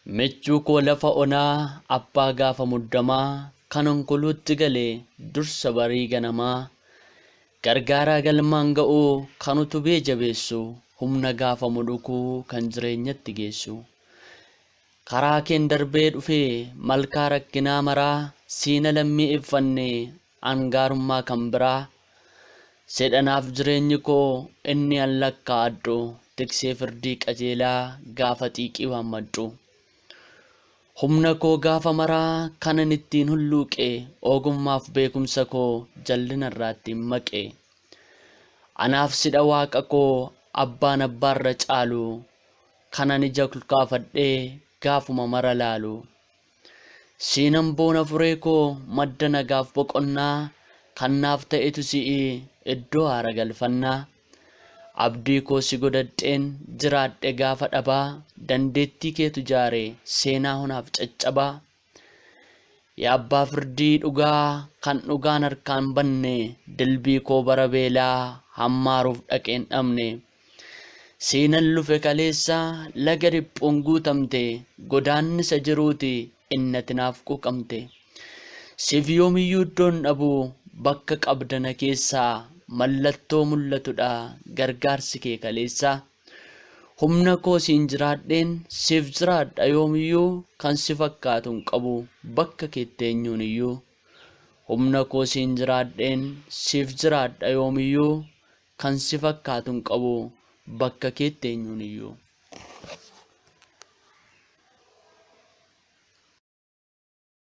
Michuu koo lafa onaa abbaa gaafa muddamaa kan onkoluutti gale dursa barii ganamaa gargaaraa galmaan ga'uu kan utubee jabeessu humna gaafa mudhukuu kan jireenyatti geessu. Karaa keen darbee dhufee malkaa rakkinaa maraa siina lammii iffanne angaarummaa kan biraa sedhanaaf jireenyi koo inni an lakkaa'adhu tiksee firdii qajeelaa gaafa xiiqii waammadhu. Humna koo gaafa maraa kanan ittiin hulluuqe ogummaaf beekumsa koo jallina irraa ittiin maqe. Anaaf sidha waaqa koo abbaan abbaarra caalu kanan ija kaafadhee gaafuma mara laalu. Siinan boona furee koo madda nagaaf boqonnaa kan naaf ta'etu si'i iddoo haara galfannaa. Abdii koo si godhadheen jiraadhe gaafa dhabaa dandeettii keetu jaare seenaa honaaf caccabaa. Yaa abbaa firdii dhugaa kan dhugaan harkaan banne dilbii koo bara beelaa hammaaruuf dhaqeen dhabne. Seenan lufe kaleessa laga dhiphuun guutamte godaannisa jiruuti innati naaf quuqamte. Siif yoomiyyuu iddoon dhabu bakka qabdana keessaa mallattoo mul'atudha gargaarsi kee kaleessa. Humna koo siin jiraadheen siif jiraadha yoomiyyuu kan si fakkaatu hin qabu bakka keetti eenyuun iyyuu. Humna koo siin jiraadheen siif jiraadha yoomiyyuu kan si fakkaatu hin qabu bakka keetti eenyuun iyyuu.